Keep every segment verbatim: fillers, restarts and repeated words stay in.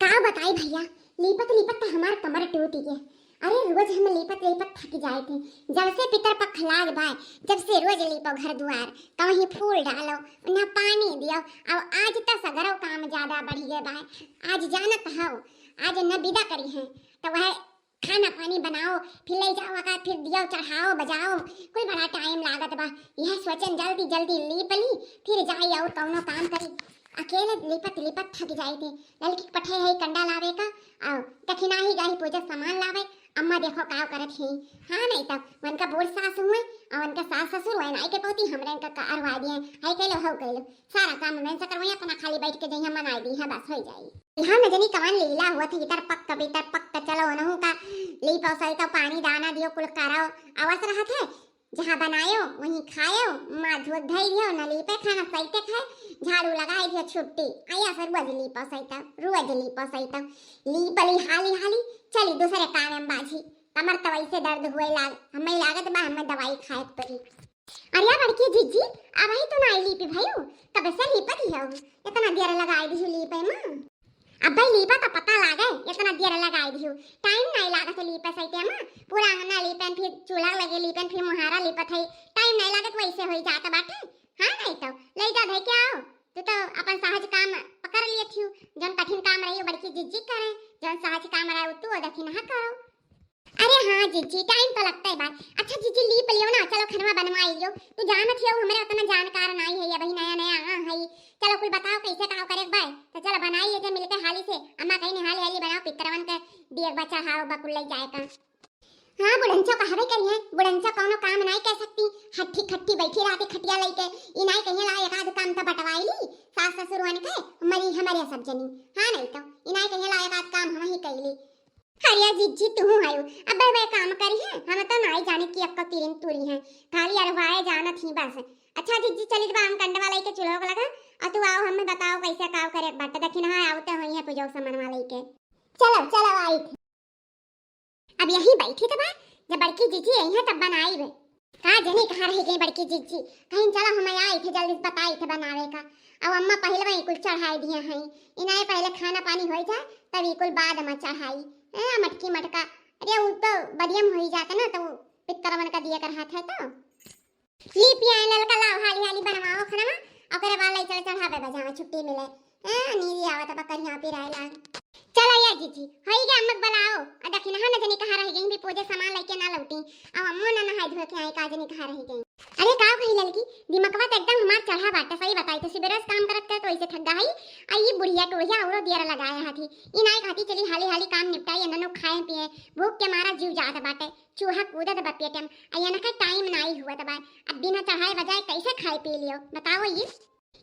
का बताई भइया, लीपत लीपत त हमार कमर टूटि गए। अरे रोज हम लीपत लीपत थकि जाइत ही। जब से पितर पख लाग बाय, जब से रोज लीपो घर दुआर, कहीं फूल डालो, उन्हें पानी दियो। अब आज त सगरो काम ज्यादा बढ़ि गए बाय। आज जानत हौ, आज न बिदा करिहैं, त वह खाना पानी बनाओ, फिर लइ जाओ आका, फिर दियो चढ़ाओ, बजाओ, कुल बड़ा टाइम लागत बा। यह सोचन जल्दी जल्दी लीप ली, फिर जाई और कौनो काम करी। अकेले लीपत लीपत थकि जाइत ही। ललकी क पठे है कंडा लावे का, और दखिनाही जाही पूजा सामान लावे। अम्मा देखो का करत ही। हाँ नहीं तब उनका बूढ़ सास हुए और उनका सास ससुर हुए, नाई के पौती हमरे इनका का अरवा दिए। हाय कैलो, हौ कैलो, सारा काम मैं से करवाई, अपना खाली बैठ के जइहाँ मनाई दी है, बस होइ जाई। यहाँ न जनी कवन लीला हुआ थी, इतर पक, कभी इतर पक, त चलो उनहु का लीपो सही तो पानी दाना दियो, कुल करो। अवस रहत है, जहाँ बनायो वहीं खायो, माँ धुआ धई दियो, न लीपे खाना सही ते खाए, झाड़ू लगाई दियो, छुट्टी। आया से रोज लीपो सही तो, रोज लीपो सही तो, लीपली हाली हाली, चली दूसरे काम में बाझी। कमर तो वैसे दर्द हुए लाग, हमें लागत बा हमें दवाई खाए के पड़ी। अरे बड़की जिज्जी, अबही तो नाई लीपी भयू, कब से लीपत ही हो? इतना देर लगाई दिहु लीपे में। अब्बे लीपा तो पता लागे, इतना देर लगाई दिहु। टाइम नाई लागत लीपे सही ते में। पूरा अंगना लीपन, फिर चूल्हा लगे लीपन, फिर मुहारा लीपत है। टाइम नाई लागत, वैसे होई जात बाटे। हाँ नहीं तो, ले जा धई के आओ। तू तो अपन सहज काम पकड़ लिए थियू, जौन कठिन काम रही बड़की जिज्जी करे, जौन सहज काम रहे उ तू दखिनहा करो। अरे हाँ जिज्जी, टाइम तो लगता है बाय। अच्छा जिज्जी, लीप लियो ना, चलो खनवा बनवाई लियो। तू जानत हियो हमरे उतना जानकार नाई है, अबही नया नया आ है। चलो कुल बताओ कैसे का करे बाय। तो चलो बनाई ये जे मिलके हाली से। अम्मा कहीं हाली हाली बनाओ, पितरवन के दिए बा चढ़ाओ बा कुल लई जाए का। हाँ बुढ़ंचो कहबे करिए, बुढ़ंचो कौनो काम नाई कर सकती। हट्ठी खट्टी बैठी रहती खटिया लइके। ई नाई कहिए ला एक आध काम तो बटवाई ली, सास ससुर वन के, मरी हमारे सब जनी। हाँ नहीं तो, ई नाई कहिए ला एक आध काम हम ही कैली। अरे जिज्जी, तू हयू, अबे वे काम करी है, हम तो नाई जाने की अक्का किरिन तुरी है, खाली अरवाए जानत ही बस। अच्छा जिज्जी, चली बा हम कंडवा लइके चूल्हो के लगा, और तू आओ हमें बताओ कैसे काव करे बट दखिनहा आवते होई है पूजो समनवा लइके। चलो चलो आई थे। अब यही बैठी तो बा, जब बड़की जिज्जी आई है तब बनाई बे। का जनी कहाँ रह गई बड़की जिज्जी? कहीं चलो हम आई थे जल्दी से बताई थे बनावे का। अब अम्मा पहले वही कुल चढ़ाई दिए हैं, इनाए पहले खाना पानी हो जाए तब ई कुल बाद में चढ़ाई। ए, मटकी मटका, अरे उ तो बदियम हो ही जाता ना, तो पित्तरवन का दिए कर हाथ है तो। ली पिया ललका लाओ, हाली हाली बनवाओ खाना, ओकरे बाद ले चल चढ़ावे बजावे छुट्टी मिले। ए, नींद आवत बा करिया पिराए लाग। चलो या जीजी, होई गया अम्मक बुलाओ। आ दखिनहा न जनी कहाँ रह गई, भी पूजे सामान लेके ना लौटी। अब अम्मो ना नहाए धोए के आए, का जनी कहाँ रह गई। अरे का कही ललकी, दिमकवा तो एकदम हमार चढ़ा बाटे, सही बताई तो सुबेरे से काम करत करत वैसे थक गई। आ ई बुढ़िया टोढ़िया औरो दियर लगाए हाथी। ई नाई खाती चली हाली हाली काम निपटाई, ननो खाए पिए, भूख के मारा जीव जात बाटे, चूहा कूदत बा पेट में। आ इनका टाइम नाई हुआ बा, अब बिना चढ़ाए बजाए कैसे खाए पी लियो, बताओ ये।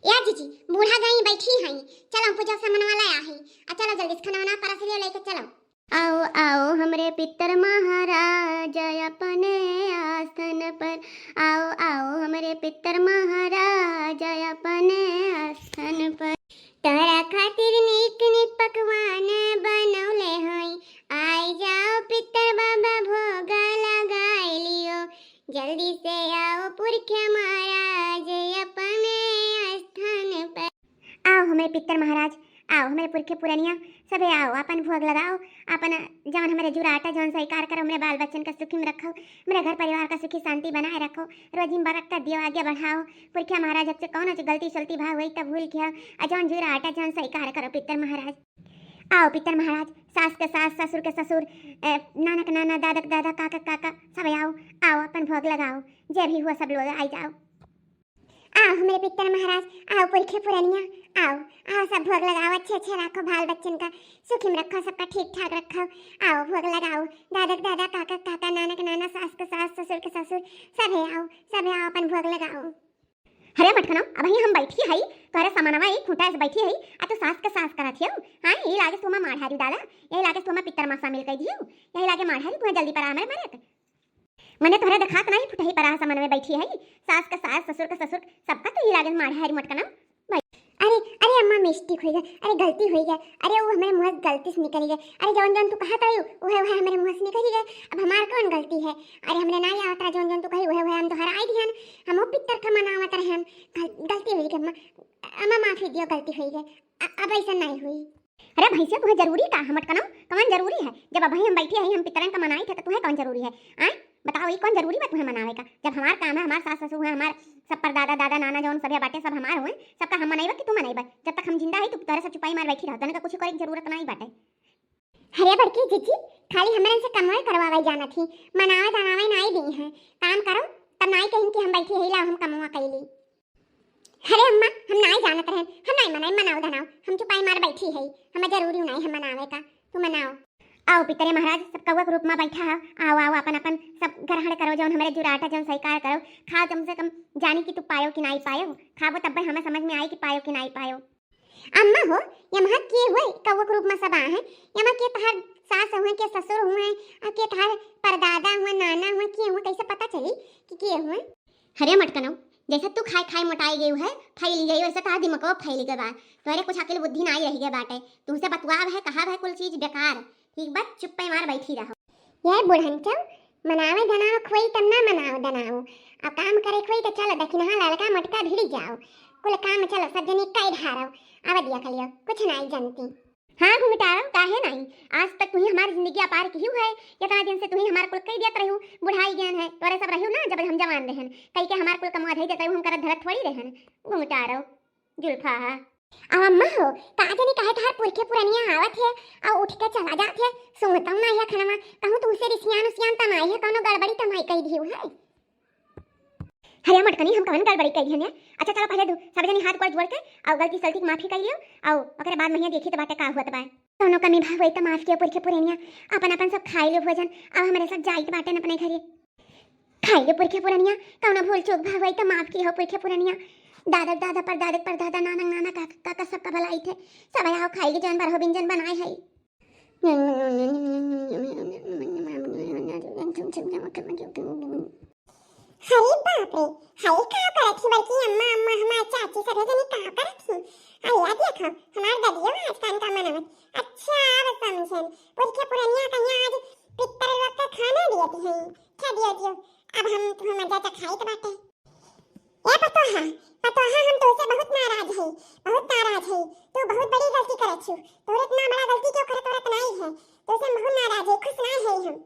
या जीजी, बूढ़ा गई बैठी हई, चलो पूजा सामान वाला आ हई, आ चलो जल्दी से खाना वाना परस लियो लेके चलो। आओ आओ हमरे पितर महाराज अपने आसन पर, आओ आओ हमरे पितर महाराज अपने आसन पर। तोहरा खातिर नीक नीक पकवान बनौले हई, आई जाओ पितर बाबा भोग लगाई लियो, जल्दी से आओ पुरखे महाराज अपने स्थान पर। आओ हमरे पितर महाराज, आओ हमरे पुरखे पुरनिया, सभे आओ, आपन भोग लगाओ, आपन जवन हमरे जुराटा जवन स्वीकार करो, हमरे बाल बच्चन का सुखी में रखो, हमरे घर परिवार का सुखी शांति बनाए रखो, रोजी में बरकत दियो, आगे बढ़ाओ। पुरखे महाराज, अब से कौनो गलती सलती भा हुई तब भूल किया, आ जवन जुराटा जवन स्वीकार करो पितर महाराज। आओ पितर महाराज, सास के सास, ससुर के ससुर, ए, नानक नाना, दादक दादा, काका काका, सब आओ, आओ आपन भोग लगाओ, जे भी हुआ सब लोग आई जाओ। आओ हमरे पितर महाराज, आओ पुरखे पुरनिया, आओ, आओ सब भोग लगाओ, अच्छे अच्छे रखो बाल बच्चन का, सुखी में रखो, सबका ठीक ठाक रखो। आओ भोग लगाओ, दादक दादा, काका काका, नानक नाना, सास के सास, ससुर के ससुर, सभे आओ, सभे आओ, अपन भोग लगाओ। अरे मटकनम, अबही हम बैठी हई, तोहरे समनवा एक खूंटा से बैठी हई, आ तू सास के सास करत हियो। हाँ, यही लागे तुमा माढ़ारी डाला, यही लागे तुमा पितर मासा मिल कई दियो, यही लागे माढ़ारी तुहा जल्दी परा हमरे मरत। मने तोहरे देखात नाही फुटही परा समनवे बैठी हई, सास के सास, ससुर के ससुर, सबका तू ही लागे माढ़ारी मटकनम। अरे, अरे अम्मा, मिस्टेक होई गए, अरे गलती होई गए, अरे वो हमरे मुँह से गलती से निकल गए, अरे जौन जौन तू कहत रही, वह वह हमरे मुँह से निकल गए, अब हमार कौन गलती है? अरे हमरे ना आवत रहा जौन जौन तू कही, वह वह हम तोहरा आई दिहन, हम वो पितर का मनावत रहन, गल-, गलती होई गए अम्मा, अम्मा माफी दियो, गलती होई गए, अ-, अब ऐसा नहीं हुई। अरे भैंसिया, तुहे जरूरी का है मटकनऊ? कवन जरूरी है? जब अबहीं हम बैठे हई, हम पितरन का मनाइत है, तो तुहे कवन जरूरी है? आय, बताओ, ई कवन जरूरी बा तुहे मनावे का? जब हमार काम है, हमार सास ससुर है, हमार सब परदादा, दादा, नाना, जौन सभे बाटे, सब हमार हुए, सबका हम मनइबा कि तू मनइबा? जब तक हम जिंदा हई, तू तोहरे सब चुपाई मार बैठी रह, तने का कुछ करे के जरूरत नाई बाटे। अरे बड़की जीजी, खाली हमरे से कमवे करवावे जानत ही, मनावे दनावे नाई दी है। काम करो, तब नाई कहीं कि हम बैठी हई, लाओ हम कमवा कैली। अरे अम्मा, हम नाई जानत रहन, हम नाई मनाई, मनाओ धनाओ, हम चुपाई मार बैठी हई, हमें जरूरी नाई है मनावे का, तू मनाओ। आओ पितरे महाराज, सब कौआ के रूप में बैठा है, आओ आओ, अपन अपन सब ग्रहण करो, जौन हमरे जुराटा जौन स्वीकार करो, खाओ, कम से कम जानी कि तू पायो कि नाई पायो, खाबो तब्बे हमें समझ में आई कि पायो कि नाई पायो। अम्मा हो, यमहा के हुए कौआ के रूप में सब आ है, यमहा के तहार सास हुए, के ससुर हुए, आ के तहार परदादा हुए, नाना हुए, के हुए, कैसे पता चली कि के हुए? अरे मटकनऊ, जैसे तू खाए खाए मोटाई गई है, फैल गई, वैसे तहार दिमगवा फैल गए बा। तोहरे कुछ अकिल बुद्धि नाई रह गए बाटे। तुमसे बतुआब है, कहब है कुल चीज बेकार। ठीक बा, चुप्पे मार बैठी रहो। ये बुढ़नचऊ, मनावे धनावे खोई तब ना मनाओ दनाओ। अब काम करे खोई तो चल दखिनहा ललका मटका भिड़ी जाओ। कुल काम चलो सब जनी कई ढारो। अब दिया खलियो, कुछ नाई जानती। हाँ घुंघटारऊ, काहे नाई? आज तक तुही हमार जिंदगी अपार किहू है। इतना दिन से तुही हमार कुल कई देत रहू, बुढ़ाई गयन है, तोरे सब रहू ना जब हम जवान रहन। कई के हमार कुल कमवा धई देत रहू, हम करत धरत थोड़ी रहन। घुंघटारऊ, जुल्फा हा। अब अम्मा हो, का जानी काहे तहार पुरखे पुरनिया आवत है, और उठ के चला जात है, सूंघतऊ नाई है खनवा, कहूँ तुमसे रिसियान उसियान त नाई है, कौनो गड़बड़ी त नाई कई दिहू है। अरे मटकनी, हम कवन गड़बड़ी कई दिहन है? अच्छा चलो, पहले दू सब जनी हाथ गोड़ जोड़ के, और गलती सलती के माफी कई लियो, और ओकरे बाद महिया देखी त बाटे का हुआ त बा। कौनो कमी भा होई त माफ कियो पुरखे पुरनिया, अपन अपन सब खाई लियो भोजन, अब हमरे सब जाइत बाटे न अपने घरे। खाई लियो पुरखे पुरनिया, कौनो भूल चूक भा होई त माफ कियो पुरखे पुरनिया। दादक दादा, परदादक परदादा, नानक नाना, काका काका, सबका भलाई थे। सब आओ खाई के जौन बरहो बिंजन बनाए है। अरे बाप रे, हाय का करत ही बड़की अम्मा, अम्मा, हमार चाची, सब जनी का करत ही? अरे आ देखो, हमार ददियो आज कान का मनावत। अच्छा, अब समझन, पुरखे पुरनिया कहिया आज पितर लोग के खाना दियत ही। खा दियो दियो, अब हम तुम्हें मजा चखाइत बाटे। ए पतोहा, पतोहा, हम तोसे बहुत नाराज है, बहुत नाराज है। तू बहुत बड़ी गलती करत छु। तोरे इतना बड़ा गलती क्यों करत, करत नाई है? तोसे हम बहुत नाराज है, खुश नाई है हम।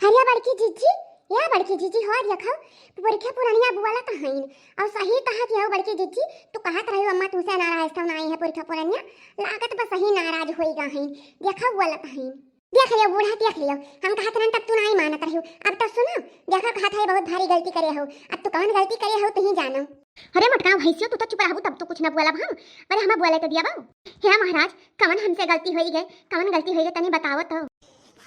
अरे बड़की जीजी, या बड़की जीजी, हो देखो, पुरखे पुरनिया बोलत हईन, और सही कहा कि हो बड़की जीजी, तू कहत रही अम्मा तुमसे नाराज तो नाई है पुरखे पुरनिया, लागत बस सही नाराज होई गा हईन, देखो बोलत हईन। देख लियो बूढ़ा, देख लियो, हम कहत रहन तब तू नाई मानत रहियो, अब तो सुनो, देखो कहत है बहुत भारी गलती करे हो, अब तू कौन गलती करे हो तुही जानो। अरे मोटका भैंसियो, तू तो चुप रहबू तब तो कुछ ना बोलब हम, अरे हमें बोले तो दिया बाबू। हे महाराज, कवन हमसे गलती होई गए, कवन गलती होई गए, तनी बताओ तो।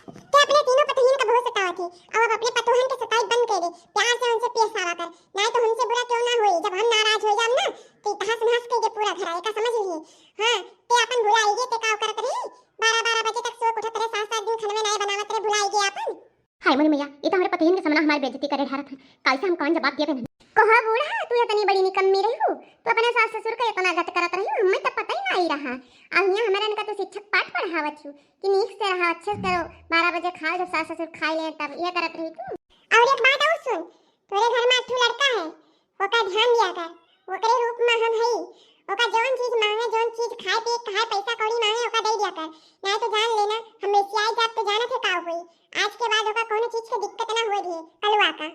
ते अपने तीनों पतोहियन का बहुत सतावत ही, अब अपने पतोहन के सताई बंद कर दे, प्यार से उनसे पेश आवा कर, नाई तो हमसे बुरा क्यों ना होई, जब हम नाराज हो जाम ना, तो इतिहास नाश कर दे पूरा घर, एका समझ ली। हाँ, ते अपन भुलाई गे, ते काव करत रही, बारह बारह बजे तक सो के उठत रहे, सात सात दिन खनवे नाई बनावत रहे, भुलाई गे अपन। हाय मोरी मैया, ये तो हमारे पतोहियन के सामने हमारी बेइज्जती करे ढारत है, काल से हम कौन जवाब दिया बहन। कहो बूढ़ा, तू इतनी बड़ी निकम्मी रही हो, तू अपने सास ससुर का इतना गत करत रही हो, हमें तो पता ही नहीं रहा। अब यहाँ हमारे इनका तो शिक्षक पाठ पढ़ावत हो, कि नीक से रहा, अच्छे से करो, बारह बजे खाओ, जब सास ससुर खाई ले तब ये करत रही तू। और एक बात और सुन, तोरे घर में एक ठो लड़का है, ओका ध्यान दिया कर, ओकरे रूप में हम हई, ओका जौन चीज मांगे, जौन चीज खाए पिए, कहे पैसा कौड़ी मांगे, ओका दे दिया कर, नहीं तो जान लेना हम रिसियाई जाब तो जानत है का होई, आज के बाद ओका कोनो चीज के दिक्कत ना होए दिए, कलुआ का।